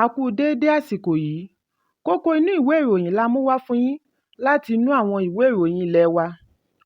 A kú déédé àsìkò yìí. Kókó inú ìwé ìròyìn la mú wá fún yín láti inú àwọn ìwé ìròyìn ilé wa.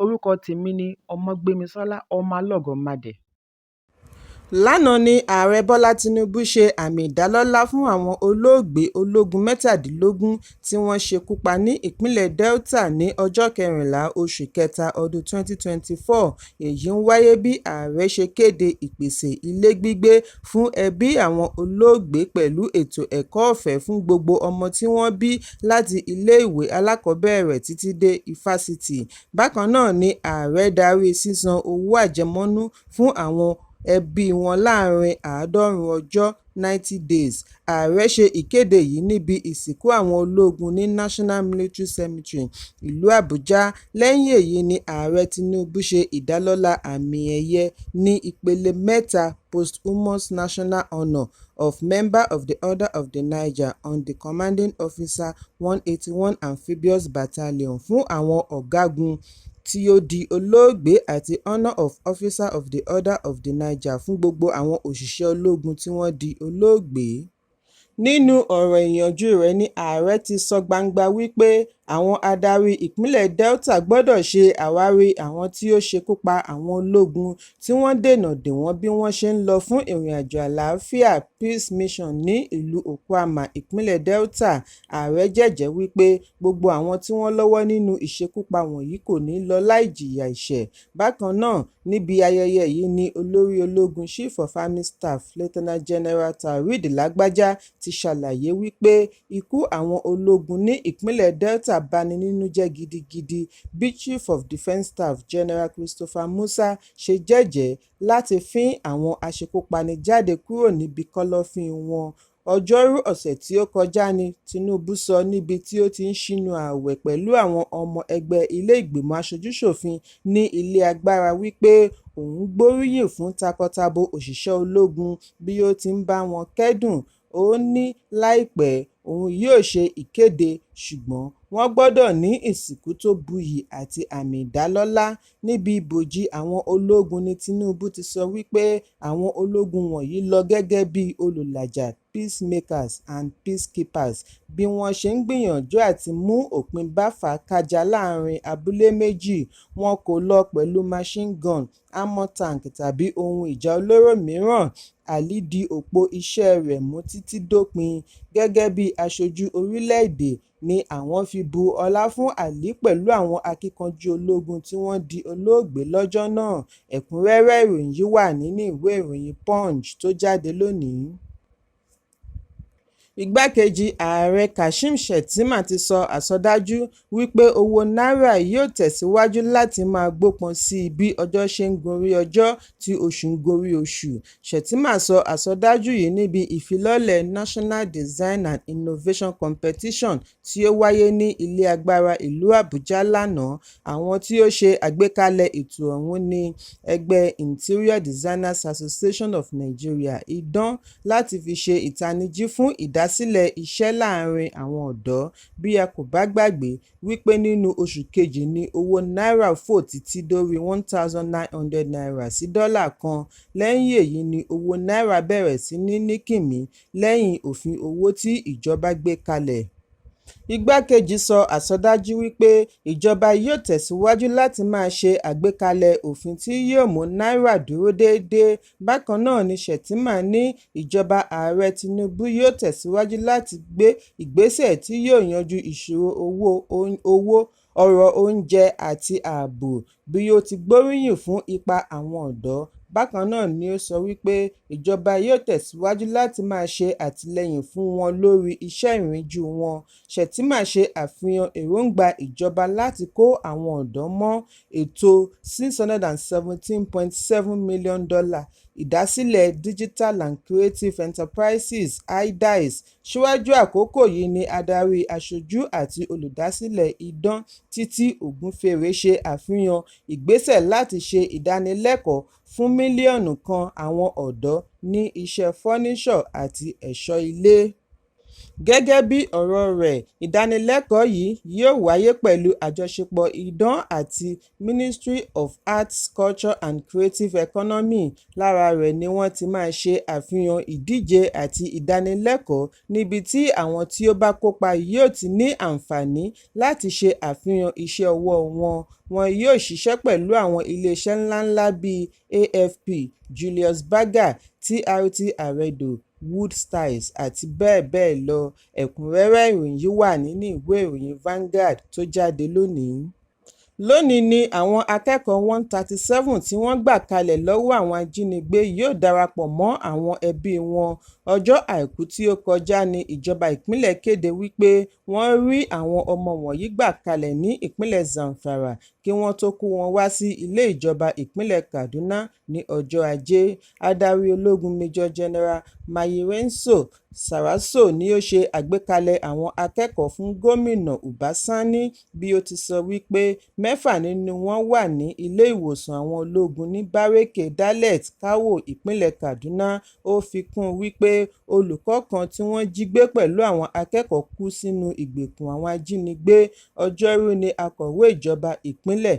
Orúkọ tèmi ni Ọmọgbémisọ́lá Ọmọlọ́gọ̀mádẹ. Lánàá ní Ààrẹ Bọ́lá Tínúbù ṣe àmì ìdálọ́lá fún àwọn olóògbé ológun 17 tí wọ́n ṣekú pa ní ìpínlẹ̀ Delta ní ọjọ́ 14 oṣù kẹta ọdún 2024. Èyí ń wáyé bí ààrẹ ṣe kéde ìpèsè ilé gbígbé fún ẹbí àwọn olóògbé pẹ̀lú ètò ẹ̀kọ́ ọ̀fẹ́ fún gbogbo ọmọ tí wọ́n bí láti iléèwé alákọ̀ọ́bẹ̀rẹ̀ títí dé ifásitì. Bákan náà ni ààrẹ darí sísan owó àjẹmọ́nú fún àwọn ẹbí wọn láàárín 90 ọjọ́ (90 days). Ààrẹ ṣe ìkéde yìí níbi ìsìnkú àwọn ológun ní National Military Cemetery, ìlú Àbújá. Lẹ́yìn èyí ni Ààrẹ Tinubu ṣe ìdálọ́lá àmì-ẹ̀yẹ ní ìpele mẹ́ta Posthumous National Honour of Member of the Order of the Niger on the Commanding Officer, 181 Amphibious Battalion fún àwọn ọ̀gágun tí ó di olóògbé àti Honour of Officer of the Order of the Niger fún gbogbo àwọn òṣìṣẹ́ ológun tí wọ́n di olóògbé. Nínú ọ̀rọ̀ ìyànjú rẹ̀ ní ààrẹ ti sọ gbangba wípé àwọn adarí ìpínlẹ̀ Delta gbọ́dọ̀ ṣe àwárí àwọn tí ó ṣekú pa àwọn ológun tí wọ́n dènà dè wọ́n bí wọ́n ṣe ń lọ fún ìrìnàjò àlàáfíà Peace Mission ní ìlú Okuama, ìpínlẹ̀ Delta. Ààrẹ jẹ́jẹ̀ẹ́ wípé gbogbo àwọn tí wọ́n lọ́wọ́ nínú ìṣekúpa wọ̀nyí kò ní lọ láì jìyà ẹ̀ṣẹ̀. Bákan náà, níbi ayẹyẹ yìí ní olórí ológun Chief of Army Staff, Lt General Taoreed Lagbaja ti ṣàlàyé wípé ikú àwọn ológun ní ìpínlẹ̀ Delta bani nínú jẹ́ gidigidi bí Chief of Defence Staff General Christopher Musa ṣe jẹ́jẹ̀ẹ́ láti fín àwọn aṣekúpani jáde kúrò níbi kọ́lọ́fín wọn. Ọjọ́rú ọ̀sẹ̀ tí ó kọjá ní Tinubu sọ níbi tí ó ti ń sínú ààwẹ̀ pẹ̀lú àwọn ọmọ ẹgbẹ́ ilé ìgbìmọ̀ aṣojú-ṣòfin ní ilé agbára wípé òun gbóríyìn fún takọ-tabo òṣìṣẹ́ ológun bí ó ti ń bá wọn kẹ́dùn. Ó ní láìpẹ́ òun yóò ṣe ìkéde, ṣùgbọ́n wọ́n gbọ́dọ̀ ní ìsìnkú tó buyì àti àmì ìdálọ́lá. Níbi ìbòji àwọn ológun ní Tinubu ti sọ wípé àwọn ológun wọ̀nyí lọ gẹ́gẹ́ bí olùlàjà peacemakers and peacekeepers bí wọ́n ṣe ń gbìyànjú àti mú òpin bá fàákájàá láàárín abúlé méjì. Wọn kò lọ pẹ̀lú machine gun, armoured tank tàbí ohun ìjà olóró mìíràn. Ali di òpó iṣẹ́ rẹ̀ mú títí dópin. Gẹ́gẹ́ bí aṣojú orílẹ̀-èdè ní àwọn fi bu ọlá fún Ali pẹ̀lú àwọn akíkanjú ológun tí wọ́n di olóògbé lọ́jọ́ náà. Ẹ̀kúnrẹ́rẹ́ ìròyìn yìí wà nínú ìwé ìròyìn Punch tó jáde lónìí. Igbákejì Ààrẹ Kashim Shettima ti sọ àsọdájú wípé owó náírà yóò tẹ̀síwájú láti máa gbópọn sí i bí ọjọ́ ṣe ń gorí ọjọ́ tí oṣù ń gorí oṣù. Shettima sọ àsọdájú yìí níbi ìfilọ́lẹ̀ National Design and Innovation Competition tí ó wáyé ní ilé agbára ìlú Àbújá lánàá. Àwọn tí ó ṣe àgbékalẹ̀ ètò ọ̀hún ní ẹgbẹ́ Interior Designers Association of Nigeria (IDAN) láti fi ṣe ìtanijí fún ìdásílẹ̀ iṣẹ́ láàárín àwọn ọ̀dọ́. Bí a kò bá gbàgbé wípé nínú oṣù kejì ní owó náírà fò títí dórí ₦1,900 sí dọ́là kan. Lẹ́yìn èyí ni owó náírà bẹ̀rẹ̀ sí ní níkìmí lẹ́yìn òfin owó tí ìjọba gbé kalẹ̀. Igbákejì sọ àsọdájú wípé ìjọba yóò tẹ̀síwájú láti máa ṣe àgbékalẹ̀ òfin tí yóò mú náírà dúró déédé. Bákan náà ni Shettima ní ìjọba Ààrẹ Tinubu yóò tẹ̀síwájú láti gbé ìgbésẹ̀ tí yóò yanjú ìṣòro owó ọ̀rọ̀ oúnjẹ àti ààbò bí ó ti gbóríyìn fún ipa àwọn ọ̀dọ́. Bákan náà ni ó sọ wípé ìjọba yóò tẹ̀síwájú láti máa ṣe àtìlẹ́yìn fún wọn lórí iṣẹ́ ìríjú wọn. Shettima ṣe àfihàn èròńgbà ìjọba láti kó àwọn ọ̀dọ́ mọ́ ètò $617.7 million ìdásílẹ̀ Digital and Creative Enterprises (IDIES). Síwájú àkókò yìí ni adarí aṣojú àti olùdásílẹ̀ IDAN Títí Ògúnfèrè ṣe àfihàn ìgbésẹ̀ láti ṣe ìdánilẹ́kọ̀ọ́ fún 1 mílíọ̀nù àwọn ọ̀dọ́ ní iṣẹ́ fọ́níṣọ̀ àti ẹ̀ṣọ́ ilé. Gẹ́gẹ́ bí ọ̀rọ̀ rẹ̀, ìdánilẹ́kọ̀ọ́ yìí yóò wáyé pẹ̀lú àjọṣepọ̀ IDAN àti Ministry of Arts, Culture and Creative Economy. Lára rẹ̀ ni wọ́n ti máa ṣe àfihàn ìdíje àti ìdánilẹ́kọ̀ọ́ níbi tí àwọn tí ó bá kópa yóò ti ní àǹfààní láti ṣe àfihàn iṣẹ́ ọwọ́ wọn. Wọn yóò ṣiṣẹ́ pẹ̀lú àwọn iléeṣẹ́ ńláńlá bíi AFP, Julius Berger, TRT Aredo, Wood Styles àti bẹ́ẹ̀ bẹ́ẹ̀ lọ. Ẹ̀kúnrẹ́rẹ́ ìròyìn yìí wà nínú ìwé ìròyìn Vanguard tó jáde lónìí. Lónìí ni àwọn akẹ́kọ̀ọ́ 137 tí wọ́n gbà kalẹ̀ lọ́wọ́ àwọn ajínigbé yóò darapọ̀ mọ́ àwọn ẹbí wọn. Ọjọ́ Àìkú tí ó kọjá ní ìjọba ìpínlẹ̀ kéde wípé wọ́n rí àwọn ọmọ wọ̀nyí gbà kalẹ̀ ní ìpínlẹ̀ Zamfara kí wọ́n tó kó wọn wá sí ilé ìjọba ìpínlẹ̀ Kaduna ní ọjọ́ Ajé. Adarí ológun Major General Mayirenso Saraso ni ó ṣe àgbékalẹ̀ àwọn akẹ́kọ̀ọ́ fún Gómìnà Uba Sani bí ó ti sọ wípé mẹ́fà nínú wọn wà ní ilé ìwòsàn àwọn ológun ní Bárẹ́kè Dalet, Kawo, ìpínlẹ̀ Kaduna. Ó fi kún un wípé olùkọ́ kan tí wọ́n jí gbé pẹ̀lú àwọn akẹ́kọ̀ọ́ kú sínú ìgbèkùn àwọn ajínigbé. Ọjọ́rú ní akọ̀wé ìjọba ìpínlẹ̀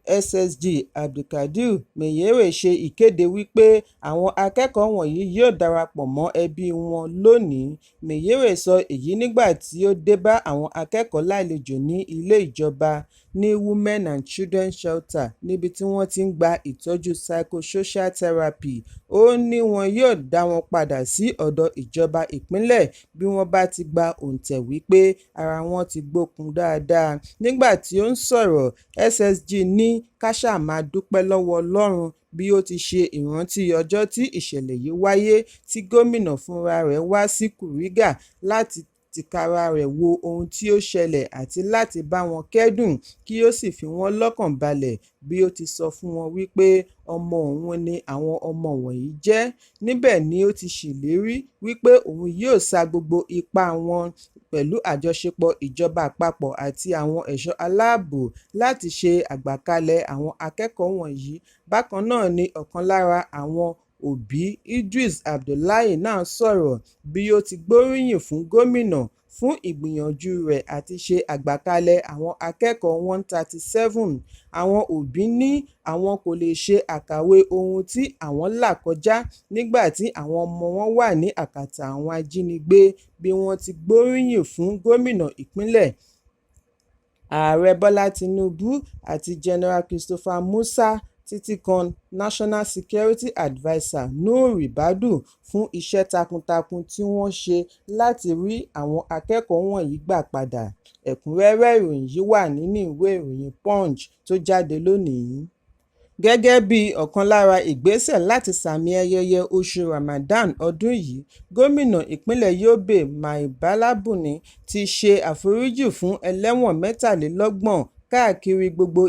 SSG Abdulkadir Meyere ṣe ìkéde wípé àwọn akẹ́kọ̀ọ́ wọ̀nyí yóò darapọ̀ mọ́ ẹbí wọn lónìí. Meyere sọ èyí nígbà tí ó dé bá àwọn akẹ́kọ̀ọ́ lálejò ní ilé ìjọba ní Women and Children Shelter níbi tí wọ́n ti ń gba ìtọ́jú psychosocial therapy. Ó ní wọn yóò dá wọn padà sí ọ̀dọ̀ ìjọba ìpínlẹ̀ bí wọ́n bá ti gba òǹtẹ̀ wípé ara wọn ti gbókun dáadáa. Nígbà tí ó ń sọ̀rọ̀, SSG ní ká ṣáà máa dúpẹ́ lọ́wọ́ Ọlọ́run bí ó ti ṣe ìrántí ọjọ́ tí ìṣẹ̀lẹ̀ yìí wáyé tí gómìnà fúnra rẹ̀ wá sí Kuriga láti tìkára rẹ̀ wo ohun tí ó ṣẹlẹ̀ àti láti bá wọn kẹ́dùn kí ó sì fi wọ́n lọ́kàn balẹ̀ bí ó ti sọ fún wọn wípé ọmọ òun ni àwọn ọmọ wọ̀nyí jẹ́. Níbẹ̀ ni ó ti ṣèlérí wípé òun yóò sa gbogbo ipá wọn pẹ̀lú àjọṣepọ̀ ìjọba àpapọ̀ àti àwọn ẹ̀ṣọ́ aláàbò láti ṣe àgbàkalẹ̀ àwọn akẹ́kọ̀ọ́ wọ̀nyí. Bákan náà ni ọ̀kan lára àwọn òbí Idris Abdullahi náà sọ̀rọ̀ bí ó ti gbóríyìn fún gómìnà fún ìgbìyànjú rẹ̀ àti ṣe àgbàkalẹ̀ àwọn akẹ́kọ̀ọ́ 137. Àwọn òbí ní àwọn kò lè ṣe àkàwé ohun tí àwọn là kọjá nígbà tí àwọn ọmọ wọn wà ní àkàtà àwọn ajínigbé bí wọ́n ti gbóríyìn fún gómìnà ìpínlẹ̀, Ààrẹ Bọ́lá Tinubu àti General Christopher Musa títí kan National Security Adviser Nuhu Ribadu fún iṣẹ́ takuntakun tí wọ́n ṣe láti rí àwọn akẹ́kọ̀ọ́ wọ̀nyí gbà padà. Ẹ̀kúnrẹ́rẹ́ ìròyìn yìí wà nínú ìwé ìròyìn Punch tó jáde lónìí. Gẹ́gẹ́ bí ọ̀kan lára ìgbésẹ̀ láti sààmì ayẹyẹ oṣù Ramadan ọdún yìí, gómìnà ìpínlẹ̀ Yobe Mai Mala Buni ti ṣe àforíjì fún ẹlẹ́wọ̀n 33 káàkiri gbogbo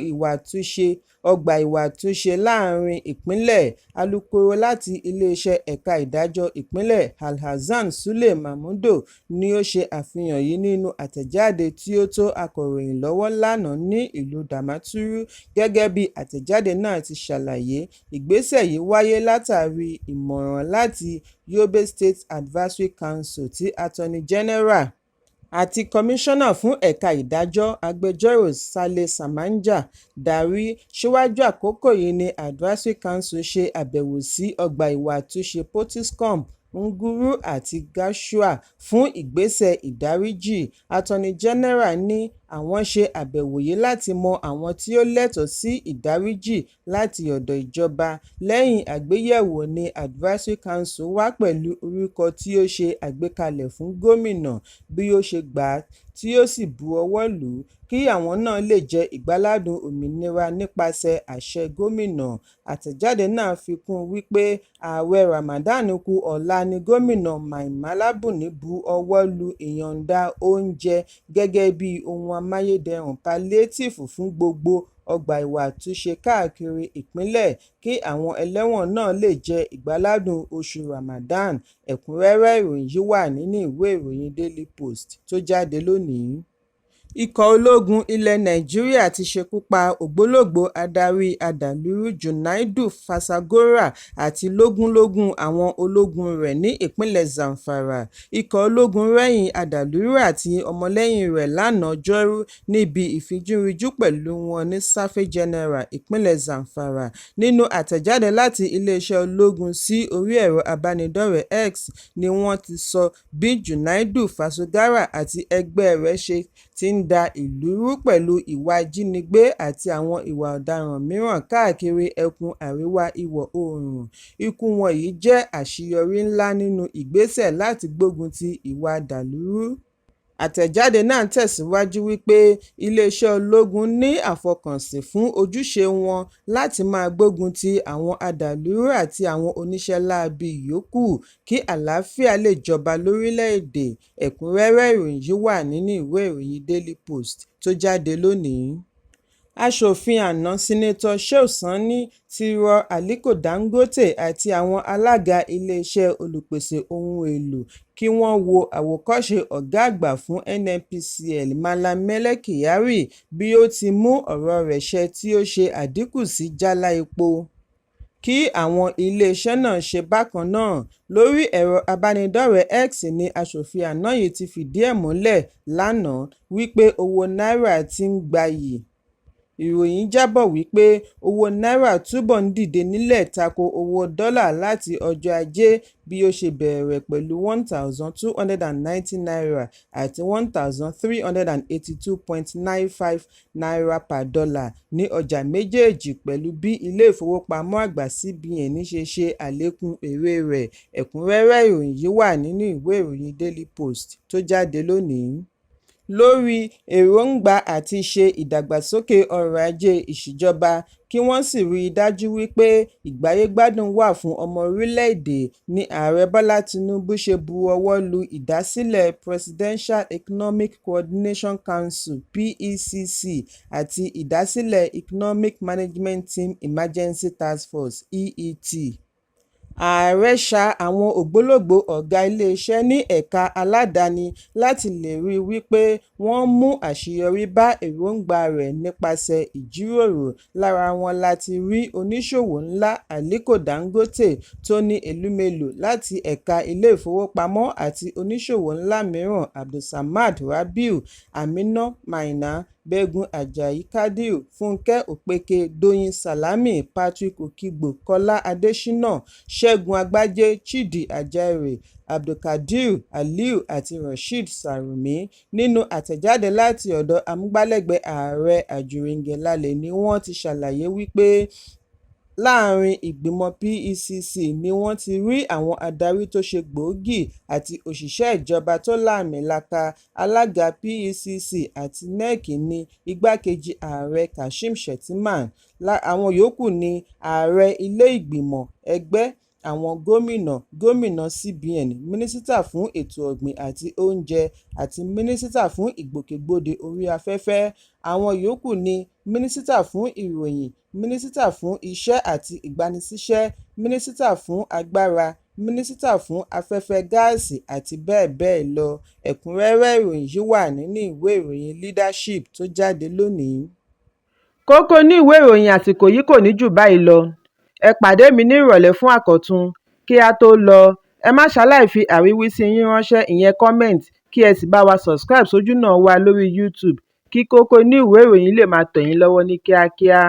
ọgbà ìwà-àtúnṣe láàárín ìpínlẹ̀. Alūkkóró láti iléeṣẹ́ ẹ̀ka ìdájọ́ ìpínlẹ̀ Alhassan Sule Mamudo ni ó ṣe àfihàn yìí nínú àtẹ̀jáde tí ó tó akọ̀ròyìn lọ́wọ́ lánàá ní ìlú Damaturu. Gẹ́gẹ́ bí àtẹ̀jáde náà ti ṣàlàyé, ìgbésẹ̀ yìí wáyé látàrí ìmọ̀ràn láti Yobe State Advisory Council tí Attorney General àti Kọmíṣánná fún Ẹ̀ka Ìdájọ́, Agbẹjọ́rò Saleh Sambanja darí. Síwájú àkókò yìí ni Advisory Council ṣe àbẹ̀wò sí ọgbà ìwà àtúnṣe Potiskum, Nguru àti Gashua fún ìgbésẹ̀ ìdáríjì. Attorney General ní àwọn ṣe àbẹ̀wò yìí láti mọ àwọn tí ó lẹ́tọ̀ọ́ sí ìdáríjì láti ọ̀dọ̀ ìjọba. Lẹ́yìn àgbéyẹ̀wò ní Advisory Council wá pẹ̀lú orúkọ tí ó ṣe àgbékalẹ̀ fún gómìnà bí ó ṣe gbà á tí ó sì bu ọwọ́ lù ú kí àwọn náà lè jẹ ìgbáládùn òmìnira nípasẹ̀ àṣẹ gómìnà. Àtẹ̀jáde náà fi kún un wípé ààwẹ̀ Ramadan kù ọ̀la ní gómìnà Mai Mala Buni bu ọwọ́ lu ìyọ̀ǹda oúnjẹ gẹ́gẹ́ bí ohun amáyédẹrùn páliétìfù fún gbogbo ọgbà ìwà àtúnṣe káàkiri ìpínlẹ̀ kí àwọn ẹlẹ́wọ̀n náà lè jẹ ìgbáládùn oṣù Ramadan. Ẹ̀kúnrẹ́rẹ́ ìròyìn yìí wà nínú ìwé ìròyìn Daily Post tó jáde lónìí. Ikọ̀ ológun ilẹ̀ Nàìjíríà ti ṣekú pa ògbólógbòó adarí adàlúrú Junaidu Fashagora àti lógúnlógún àwọn ológun rẹ̀ ní ìpínlẹ̀ Zamfara. Ikọ̀ ológun rẹ́yìn adàlúrú àti ọmọlẹ́yìn rẹ̀ lánàá Ọjọ́rú níbi ìfijúrinjú pẹ̀lú wọn ní Tsafe General, ìpínlẹ̀ Zamfara. Nínú àtẹ̀jáde láti iléeṣẹ́ ológun sí orí ẹ̀rọ ìbánidọ́rẹ̀ẹ́ X ni wọ́n ti sọ bí Junaidu Fashagora àti ẹgbẹ́ rẹ̀ ṣe ti ń da ìlú rú pẹ̀lú ìwà ìjínigbé àti àwọn ìwà ọ̀daràn mìíràn káàkiri ẹkùn Àríwá Ìwọ̀-oòrùn. Ikú wọn yìí jẹ́ àṣeyọrí ńlá nínú ìgbésẹ̀ láti gbógun ti ìwà dàlúrú. Àtẹ̀jáde náà tẹ̀síwájú wípé iléeṣẹ́ ológun ní àfọkànsìn fún ojúṣe wọn láti máa gbógun ti àwọn adàlúrú àti àwọn oníṣẹ́ láabi yòókù kí àlàáfíà lè jọba lórílẹ̀-èdè. Ẹ̀kúnrẹ́rẹ́ ìròyìn yìí wà nínú ìwé ìròyìn Daily Post tó jáde lónìí. Aṣòfin àná Senator Shehu Sani ti rọ Aliko Dangote àti àwọn alága iléeṣẹ́ olùpèsè ohun èlò kí wọ́n wo àwòkọ́ṣe ọ̀gá àgbà fún NNPCL Mallam Mele Kyari bí ó ti mú ọ̀rọ̀ rẹ̀ ṣẹ tí ó ṣe àdínkù sí jálá epo, kí àwọn iléeṣẹ́ náà ṣe bákan náà. Lórí ẹ̀rọ ìbánidọ́rẹ̀ẹ́ X ní aṣòfin àná yìí ti fìdí ẹ̀ múlẹ̀ lánàá wípé owó náírà ti ń gbayì. Ìròyìn jábọ̀ wípé owó náírà túbọ̀ ń dìde nílẹ̀ tako owó dọ́là láti ọjọ́ Ajé bí ó ṣe bẹ̀rẹ̀ pẹ̀lú ₦1,290 àti ₦1,382.95 per dollar ní ọjà méjèèjì pẹ̀lú bí Ilé-ìfowópamọ́ Àgbà CBN ṣe ṣe àlékún èrè rẹ̀. Ẹ̀kúnrẹ́rẹ́ ìròyìn yìí wà nínú ìwé ìròyìn Daily Post tó jáde lónìí. Lórí èròńgbà àti ṣe ìdàgbàsókè ọrọ̀ ajé ìṣèjọba kí wọ́n sì rí i dájú wípé ìgbáyé-gbádùn wà fún ọmọ orílẹ̀-èdè ní Ààrẹ Bọ́lá Tinubu ṣe bu ọwọ́ lu ìdásílẹ̀ Presidential Economic Coordination Council (PECC) àti ìdásílẹ̀ Economic Management Team Emergency Task Force (EET). Ààrẹ ṣa àwọn ògbólógbòó ọ̀gá iléeṣẹ́ ní ẹ̀ka aládàáni láti lè ríi wípé wọ́n mú àṣeyọrí bá èròńgbà rẹ̀ nípasẹ̀ ìjíròrò. Lára wọn la ti rí oníṣòwò ńlá Aliko Dangote, Tony Elumelu láti ẹ̀ka ilé-ìfowópamọ́ àti oníṣòwò ńlá mìíràn Abdulsamad Rabiu, Amina Maina, Bẹ́gun Ajayi-Quadri, Funke Opeke, Doyin Salami, Patrick Okigbo, Kọ́lá Adéṣínà, Ṣẹ́gun Àgbájé, Chidi Ajaero, Abdulkadir Aliu àti Rasheed Sarumi. Nínú àtẹ̀jáde láti ọ̀dọ̀ amúgbálẹ́gbẹ̀ẹ́ ààrẹ Ajuri Ngelale ni wọ́n ti ṣàlàyé wípé láàrin ìgbìmọ̀ PECC ni wọ́n ti rí àwọn adarí tó ṣe gbòógì àti òṣìṣẹ́ ìjọba tó láàmìlàaka. Alága PECC àti NEC ní igbákejì ààrẹ Kashim Shettima. Àwọn yòókù ní ààrẹ ilé-ìgbìmọ̀ ẹgbẹ́ àwọn gómìnà, gómìnà CBN, mínísítà fún ètò ọ̀gbìn àti oúnjẹ àti mínísítà fún ìgbòkègbodò orí afẹ́fẹ́. Àwọn yòókù ní mínísítà fún ìròyìn, mínísítà fún iṣẹ́ àti ìgbanisíṣẹ́, mínísítà fún agbára, mínísítà fún afẹ́fẹ́ gáàsì àti bẹ́ẹ̀ bẹ́ẹ̀ lọ. Ẹ̀kúnrẹ́rẹ́ ìròyìn yìí wà nínú ìwé ìròyìn Leadership tó jáde lónìí. Kókó inú ìwé ìròyìn àsìkò yìí kò ní jù báyìí lọ. Ẹ pàdé mi ní ìrọ̀lẹ́ fún àkọ́tún. Kí á tó lọ, ẹ má ṣaláì fi àríwísí yín ránṣẹ́ ìyẹn comment kí ẹ sì bá wa subscribe sójúnà wa lórí YouTube kí kókó inú ìwé ìròyìn lè máa tẹ̀ yín lọ́wọ́ ní kíákíá.